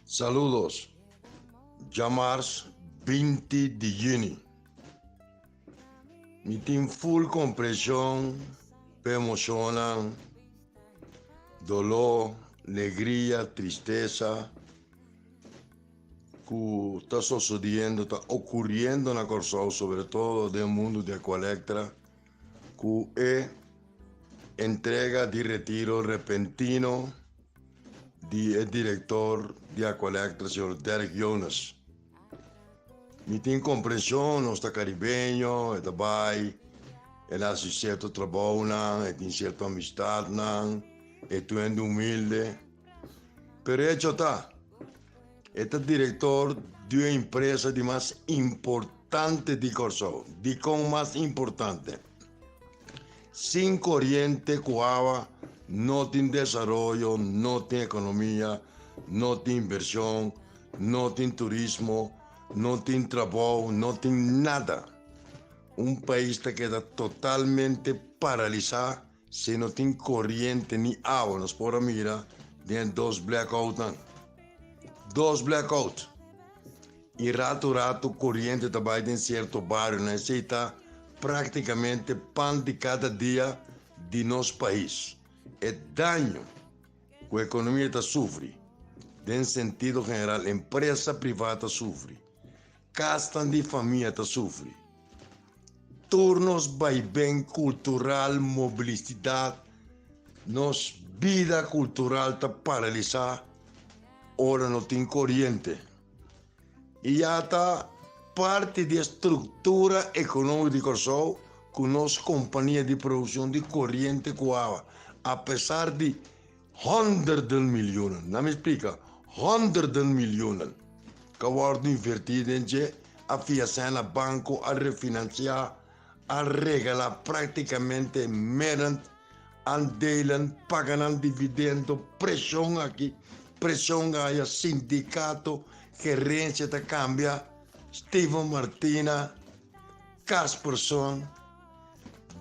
Saludos. Djamars 20 di yüni. Mi tin full komprenshon pa emoshonnan, doló, legria, tristesa ku ta sosodiendo, ta okuriendo na Kòrsou, sobre todo den mundu di Aqualectra, ku e entrega di retiro repentino di e direktor di Aqualectra, señor Derek Jonas. Mi tin komprenshon, nos ta karibeño, e ta bai, el a hasi sierto trabounan, e tin sierto amistatnan, e tur hende humilde. Pero hecho ta, e ta direktor di un empresa di mas importante di Kòrsou. Dikon mas importante? Sin koriente ku awa no tin desaroyo, no tin ekonomia, no tin invershon, no tin turismo, no tin trabou, no tin nada. Un pais ta keda totalmente paralisá si no tin koriente ni awa. Nos por a mira den e dos blackoutnan. Dos blackout. I ratu ratu koriente ta bai den sierto barionan. Esei ta práktikamente pan di kada dia di nos pais. E daño ku ekonomia ta sufri, den sentido general empresa privá ta sufri, kasnan di famia ta sufri, tur nos baiben kultural, mobilisidat, nos bida kultural ta paralisá ora no tin koriente. I ya ta parti di e struktura ekonómiko di Kòrsou ku nos kompania di produkshon di koriente ku awa, apesar di honderden milionan, na mi splika, honderden milionan ku a wòrdu invertí den dje, a fia sèn na banko, a refinansiá, a regalá práktikamente merent aandelen, paga nan dividendo, preshon aki, preshon aya, sindikato, gerensia ta kambia, Steven Martina, Casperson,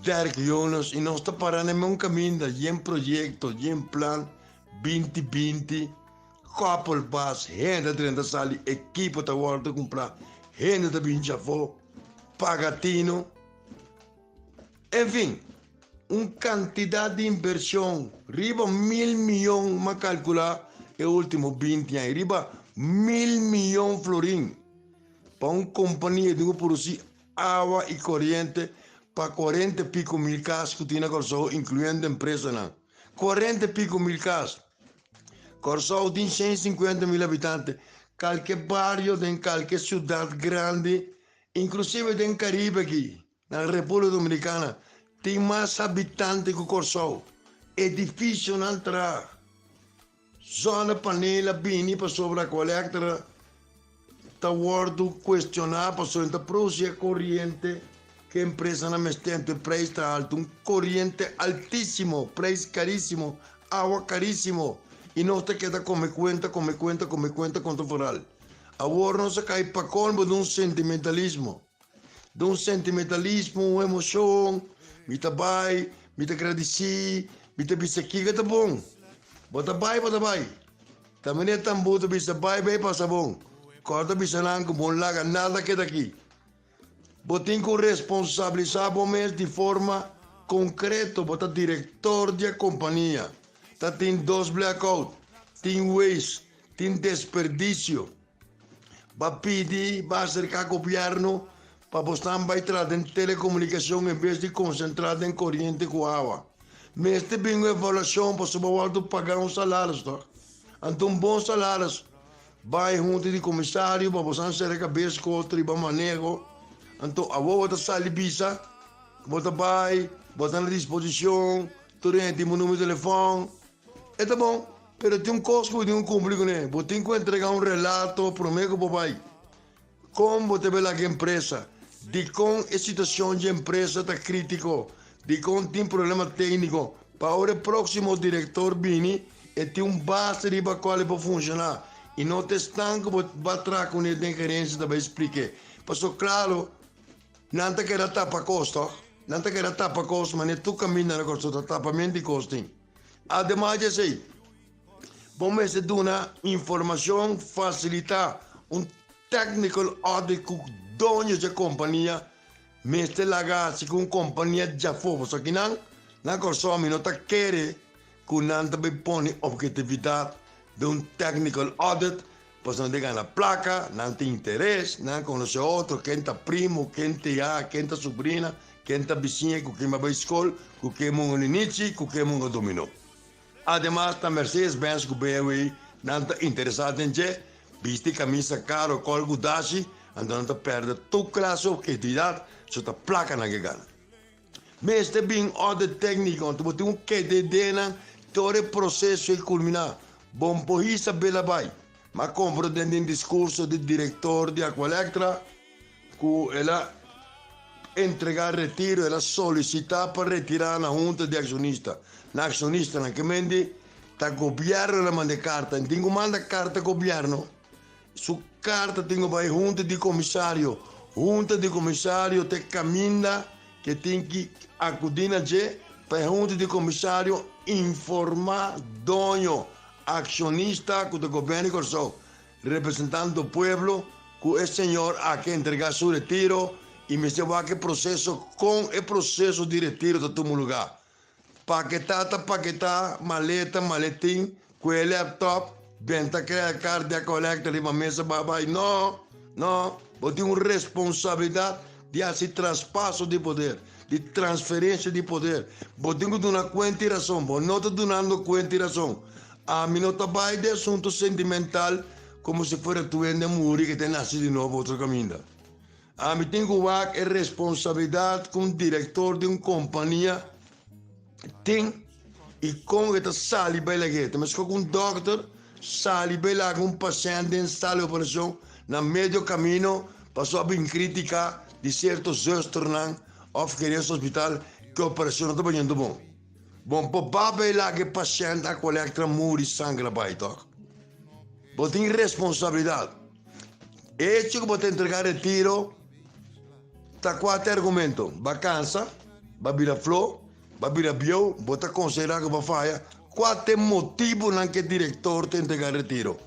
Derk Jonas i nos ta para na e meun kaminda, yen proyekto, yen plan, binti binti, koppelbas, hende ta drenta sali, ekipo ta wòrdu kumprá, hende ta bin djafó, paga tino. En fin, un kantidat di invershon riba mil miyon m'a kalkulá e último binti aña, riba mil miyon florin pa un kompania di ku produsí awa i koriente pa kuarenta i piko mil kas ku tin na Kòrsou, inkluyendo empresanan. Kuarenta i piko mil kas! Kòrsou tin 150 mil habitante. Kalke bario den kalke siudat grandi, inklusive den Karibe aki, Na Repúblika Dominikana tin mas habitante ku Kòrsou. Edifisionan traha. Zonnepaneel a bini pasobra Aqualectra ta wòrdu kuestioná pasobra e ta produsí e koriente ku e empresanan mester anto e preis ta altu. Un koriente altísimo, preis karísimo, awa karísimo i nos ta keda kome kuenta, kome kuenta, kome kuenta kontra foral. Awor nos a kai pa kolmo di un sentimentalismo. Di un sentimentalismo, un emocion, mi ta bai, mi ta gradisí, mi ta bisa kiko ta bon. Bo ta bai, bo ta bai. Ta manera tambú ta bisa bai, bai pasa bon. Kòrda bisa nan ku bo no laga nada keda aki. Bo tin ku responsabilisá bo mes di forma konkreto, bo ta direktor di e kompania. Ta tin dos blackout, tin waste, tin desperdisio. Ba pidi, ba aserká gobièrnu pa bosnan bai traha den telekomunikashon en bes di konsentrá den koriente ku awa. Mester bin un evaluashon pasobra bo wòrdu pagá un salaris tòg. Anto un bon salaris. Bai huntu di komisario pa bosnan sera kabes ku otro riba maneho. Anto awor bo ta sali bisa ku bo ta bai, bo ta na disposishon, tur hende tin bo numero di telefòn. E ta bon, pero tin un kos ku bo tin ku kumpli kuné. Bo tin ku entregá un relato promé ku bo bai. Kon bo ta bela ku e empresa? Dikon e situashon dje empresa ta krítiko? Dikon tin problema tékniko? Pa ora e próksimo direktor bini, e tin un base riba kual e por funshoná i no ta esnan ku bo ba traha kuné den gerensia ta bai splik'é. Pasobra klaro, nan ta keda tapa kos, tòg? Nan ta keda tapa kos manera tur kaminda na Kòrsou ta tapamentu di kos tin. Ademas di esei, Bo mester duna informashon, fasilitá un technical audit ku doño dje kompania mester laga hasi ku un kompania djafó. Pasobra kinan na Kòrsou mi no ta kere ku nan ta bin pone obhetividat den un technical audit pasobra nan ta gana plaka, nan tin interes, nan konosé otro, ken ta primo, ken ta ya, ken ta subrina, ken ta bisiña, ku ken bo a bai skol, ku ken bo a ninichi, ku ken bo a dominó. Ademas ta Mercedes Benz ku BMW nan ta interesá den dje, bisti kamisa karo kòl ku dashi, anto nan ta pèrdè tur klase obhetividat, so ta plaka nan ke gana. Mester bin orde tékniko, anto bo tin un KDD nan tur e proseso ei kulminá. Bon por hisa bela bai. M'a komprondé den diskurso di direktor di Aqualectra ku el a entregá retiro, el a solisitá pa retirá na hunta di akshonista. Na akshonistanan ke men di ta gobièrnu el a manda e karta. Tin ku manda karta gobièrnu. Su karta tin ku bai hunta di komisario. Hunta di komisario ta e kaminda ke tin ki akudí na dje pa e hunta di komisario informá doño, akshonista ku ta gobièrnu di Kòrsou. Representando pueblo cu e señor aki a entrega su retiro y mester wak e proceso con e proceso di retiro ta tuma lugar. Paketa ta paketa, maleta, maletin, cu e laptop, benta credit card di a colecta riba mesa bay bay. No, no, bo tin un responsabilidad di haci traspaso di poder, di transferencia di poder. Bo tin cu duna cuenta y razon, bo no ta dunando cuenta y razon. Ami no ta bai den asuntu sentimental komo si fuera tur hende a muri ke ta nase di nobo otro kaminda. Ami tin ku wak e responsabilidat ku un direktor di un kompania tin i kon e ta sali bai lag'é. Ta meskos ku un dòkter sali bai laga un pashènt den sala di operashon na medio kamino pasobra a bin kritika di sierto zùsternan òf gerente hospital ku e operashon no ta bayendo bon. Bon por babia y laga e pashent a colectra muri sangra bay toch? Bo tin responsabilidad. E hecho cu bo ta entrega retiro ta cua ta e argumento? Ba cansa, ba bira flo, ba bira bieu, bo ta considera cu bo faya. Cua ta e motibonan cu e director ta entrega retiro?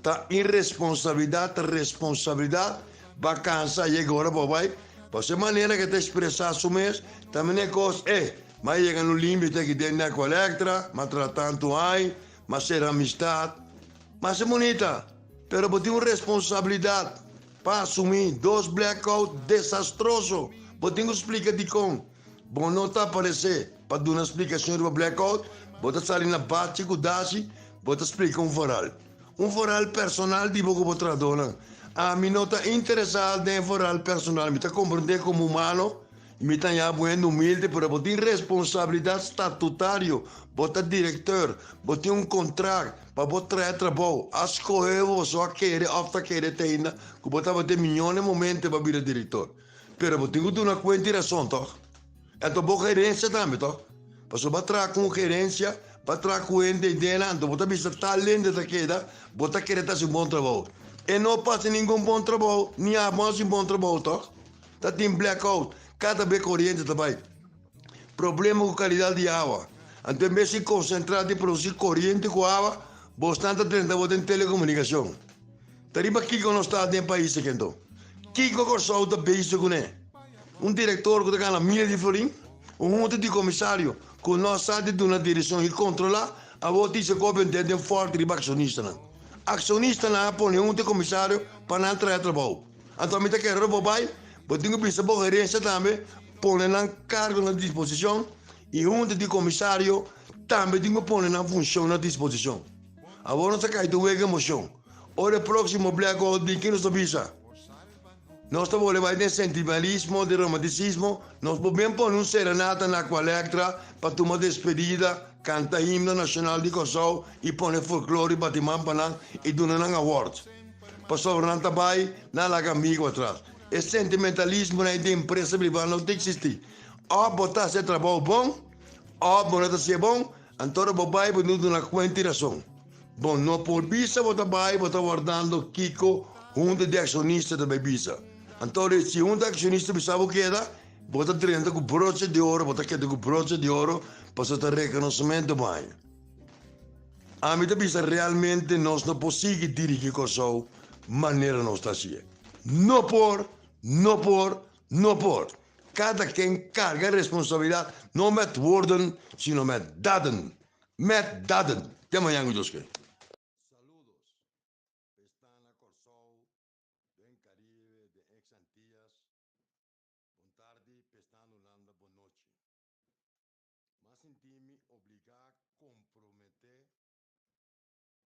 Ta irresponsabilidad, ta responsabilidad, ba cansa, yega ora bo bay. Pasobra e manera cu e ta expresa su mes ta mene cos e. M'a yega no limite aki den Aqualectra, m'a traha tantu ai, m'a sera amistad. M'a bunita, pero bo tin un responsabilidad pa asumi dos blackout desastroso. Bo tin cu splica dicon bo no ta aparece pa duna splicacion riba blackout, bo ta sali na bachi cu dashi, bo ta splica un verhaal. Un verhaal personal di bo cu bo trahadornan. Ami no ta interesa den verhaal personal, mi ta comprende como humano. Mi ta ya bo hende humilde, pero bo tin responsabilidad statutario. Bo ta directeur, bo tin un contract pa bo traha trabou. A scohe bo pasobra a kere of ta kere te ainda cu bo tabata e miñon e momento pa bira director. Pero bo tin cu duna cuenta y razon toch? Anto bo gerencia tambe toch? Pasobra bo a traha cu un gerencia, bo a traha cu hende ei dena, anto bo ta bisa tal hende ta keda, bo ta kere ta haci un bon trabou. E no por haci ningun bon trabou, ni abo a haci un bon trabou toch? Ta tin blackout, kada be koriente ta bai. Problema ku kalidat di awa. Anto en bes di konsentrá di produsí koriente ku awa, bosnan ta drenta bo den telekomunikashon. Ta riba kiko nos ta den pais aki anto? Kiko Kòrsou ta bezig kuné? Un direktor ku ta gana miles di florin, un hunta di komisario ku no sa di duna direkshon i kontrolá, awor tin ku a bendé den fòrti riba akshonistanan. Akshonistanan a pone hunta di komisario pa nan traha trabou. Anto mi ta kere bo bai, bo tin ku bisa bo gerensia tambe pone nan kargo na disposishon i hunta di komisario tambe tin ku pone nan funshon na disposishon. Awor nos a kai den wega emoshon. Ora e próksimo blackout bin, ke nos ta bisa? Nos ta bolbe bai den sentimentalismo, den romantisismo, nos por bien pone un serenata na Aqualectra pa tuma despedida, kanta himno nashonal di Kòrsou i pone folklor i bati man pa nan i duna nan awards. Pasobra nan ta bai, nan a laga amigu atras. E sentimentalismonan ei den empresa privá no ta eksistí. Òf bo ta hasi e trabou bon, òf bo no ta hasié bon, anto ora bo bai bo no duna kuenta i rason. Bo no por bisa bo ta bai, bo ta wardando kiko hunta di akshonista ta bai bisa. Anto ora si hunta di akshonista bisa bo keda, bo ta drenta ku broche di oro, bo ta keda ku broche di oro, pasobra ta rekonosementu bo haña. Ami ta bisa realmente nos no por sigui dirigi Kòrsou manera nos ta hasié. No por, no por, no por. Kada ken karga responsabilidat no met woorden sino met daden. Met daden. Te mañan ku Dios ke. Saludos pa esnan na Kòrsou, den Karibe, den ex Antillas. Bon tardi pa esnan Hulanda, bon nochi. M'a sinti mi obligá komprometé.